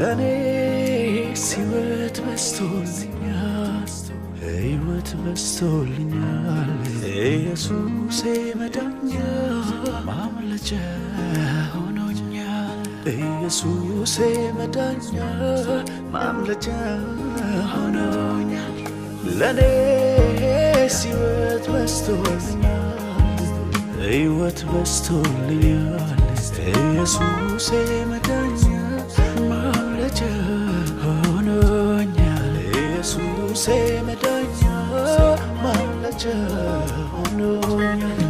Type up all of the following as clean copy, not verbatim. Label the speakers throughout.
Speaker 1: ለኔስ ሕይወት በዝቶልኛል፣ ሕይወት በዝቶልኛል። ኢየሱሴ መዳኛ ማምለጫ ሆኖኛል። ኢየሱሴ መዳኛ ማምለጫ ሆኖኛል። ለኔስ ሕይወት በዝቶልኛል፣ ሕይወት በዝቶልኛል። ኢየሱሴ መዳኛ ማምለጫ ሆኖኛል። ኢየሱሴ መዳኛ ማምለጫ ሆኖኛል።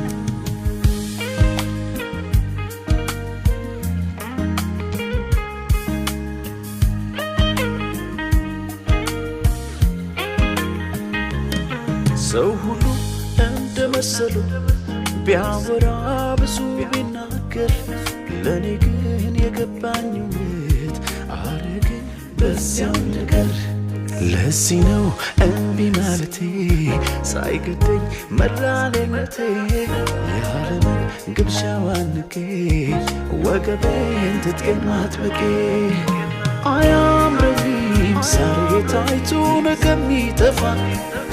Speaker 1: ሰው ሁሉ እንደ መሰለው ቢያወራ ብዙ ቢናገር፣ ለእኔ ግን የገባኝ እውነት አረገኝ በዚያው እንድቀር። ለዚህ ነው እምቢ ማለቴ ሳይገደኝ መራሌነቴ፣ የዓለምን ግብዣ ዋንቄ ወገቤን ትጥቄን ማጥበቄ። አያምረኝም ዛሬ ታይቶ ነገ የሚጠፋ፣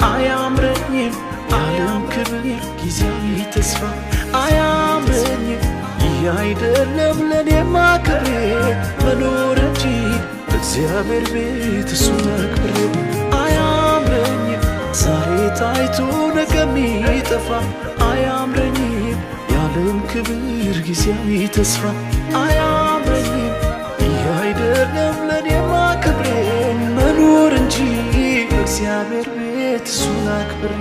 Speaker 1: አያምረኝም ዓለም ክብር ጊዜያዊ ተስፋ። አያምረኝም፣ ይህ አይደለም ለእኔማ ክብሬ፣ መኖር እንጂ በእግዚአብሔር ቤት እሱን አክብሬ። አያምረኝም ዛሬ ታይቶ ነገ የሚጠፋ፣ አያምረኝም የዓለም ክብር ጊዜያዊ ተስፋ። አያምረኝም፣ ይህ አይደለም ለእኔማ ክብሬ፣ መኖር እንጂ በእግዚአብሔር ቤት እሱን አክብሬ።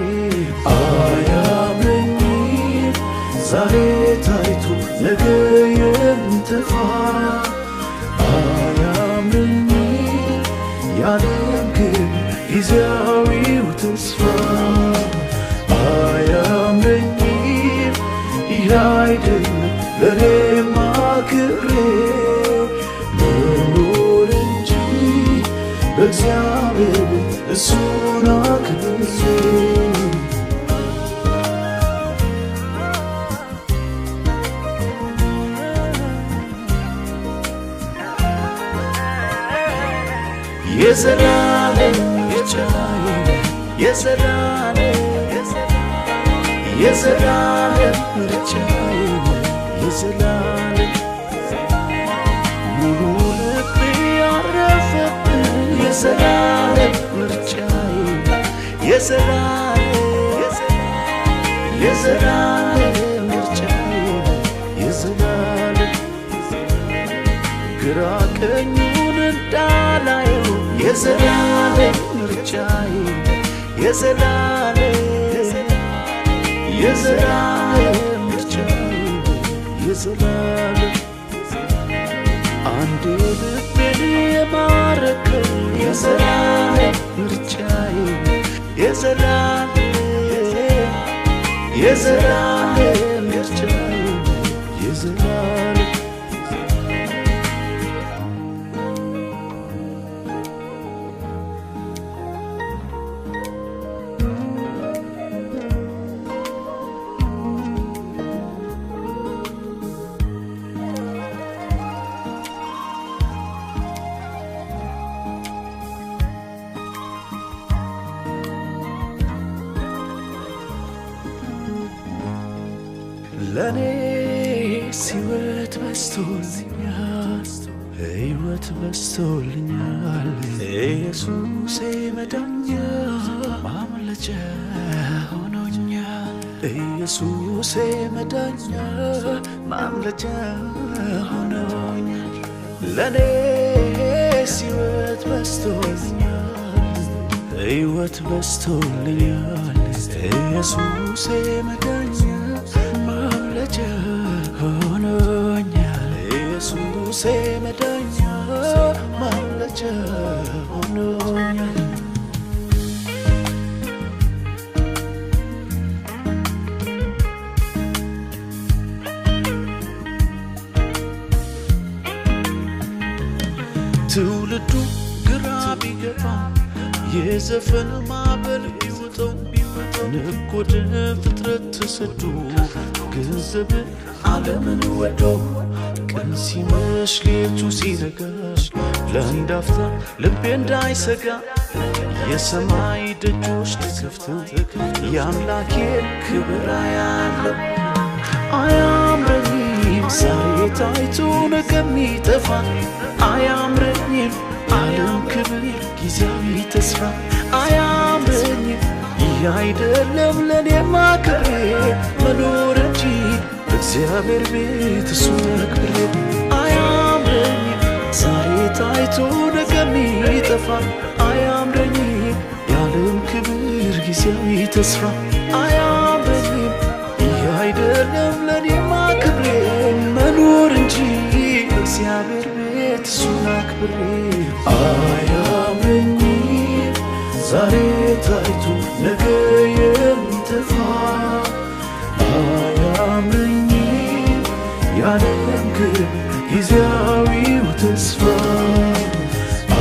Speaker 1: አያምረኝም ዛሬ ታይቶ ነገ የሚጠፋ፣ አያምረኝም የዓለም ክብር ጊዜያዊው ተስፋ። አያምረኝም፣ ይህ አይደለም ለእኔማ ክብሬ፣ መኖር እንጂ በእግዚአብሔር ቤት እሱን አክብሬ። የዘላለም ምርጫዬ፣ የዘላለም፣ የዘላለም ምርጫዬ፣ የዘላለም ሙሉ ልቤ ያረፈብህ፣ የዘላለም ምርጫዬ፣ የዘላለም፣ የዘላለም ምርጫዬ፣ የዘላለም ግራ ቀኙን እንዳላየው፣ የዘላለም ምርጫዬ፣ የዘላለም፣ የዘላለም ምርጫዬ፣ የዘላለም አንዴ ልቤን የማረከው፣ የዘላለም ምርጫዬ፣ የዘላለም፣ የዘላለም ምርጫዬ፣ የዘላለም። ለኔስ ሕይወት በዝቶልኛል፣ ሕይወት በዝቶልኛል። ኢየሱሴ መዳኛ ማምለጫ ሆኖኛል። ኢየሱሴ መዳኛ ማምለጫ ሆኖኛል። ለኔስ ሕይወት በዝቶልኛል፣ ሕይወት በዝቶልኛል። ኢየሱሴ መዳኛ ማምለጫ ሆኖኛል። ኢየሱሴ መዳኛ ማምለጫ ሆኖኛል። ትውልዱ ግራ ቢገባ፣ የዘፈን ማዕበል ቢውጠው፣ ንጎደ ፍጥረት ተሰዶ፣ ገንዘብን ዓለምን ወዶ፣ ቀን ሲመሽ ሌቱ ሲነጋ ለአንድ አፍታ ልቤ እንዳይሰጋ የሰማይ ደጆች ተከፍተው የአምላኬ ክብር አያለው። አያምረኝም ዛሬ ታይቶ ነገ የሚጠፋ፣ አያምረኝም ዓለም ክብር ጊዜያዊ ተስፋ፣ አያምረኝም ይህ አይደለም ለእኔማ ክብሬ መኖር እንጂ በእግዚአብሔር ቤት እሱን አክብሬ። አያምረኝም ዛሬ ታይቶ ነገ የሚጠፋ፣ አያምረኝም የዓለም ክብር ጊዜያዊ ተስፋ፣ አያምረኝም ይህ አይደለም ለእኔማ ክብሬ መኖር እንጂ በእግዚአብሔር ቤት እሱን አክብሬ። አያምረኝም ዛሬ ታይቶ ነገ የሚጠፋ፣ አያምረኝም የዓለም ክብር ጊዜያዊው ተስፋ፣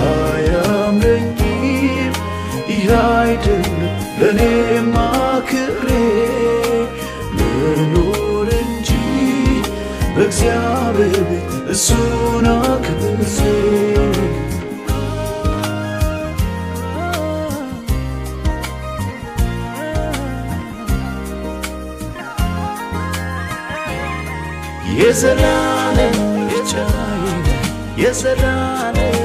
Speaker 1: አያምረኝም ይህ አይደለም ለእኔማ ክብሬ መኖር እንጂ በእግዚአብሔር ቤት እሱን አክብሬ። የዘላለም ምርጫዬ የዘላለም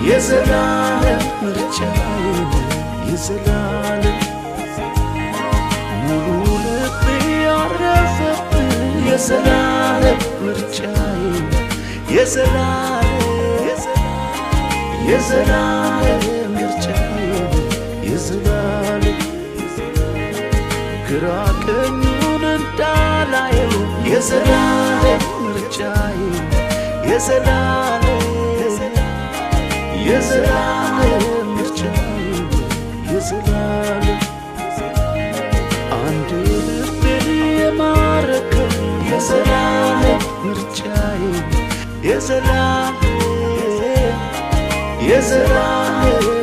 Speaker 1: የዘላለም ምርጫዬ የዘላለም ሙሉ ልቤ ያረፈብህ የዘላለም ምርጫዬ የዘላለም የዘላለም ምርጫዬ የዘላለም ግራ ቀኙን እንዳላየው የዘላለም ምርጫዬ የዘላለም የዘላለም ምርጫዬ የዘላለም አንድ ልቤን የማረከው የዘላለም ምርጫዬ የዘላለም የዘላለም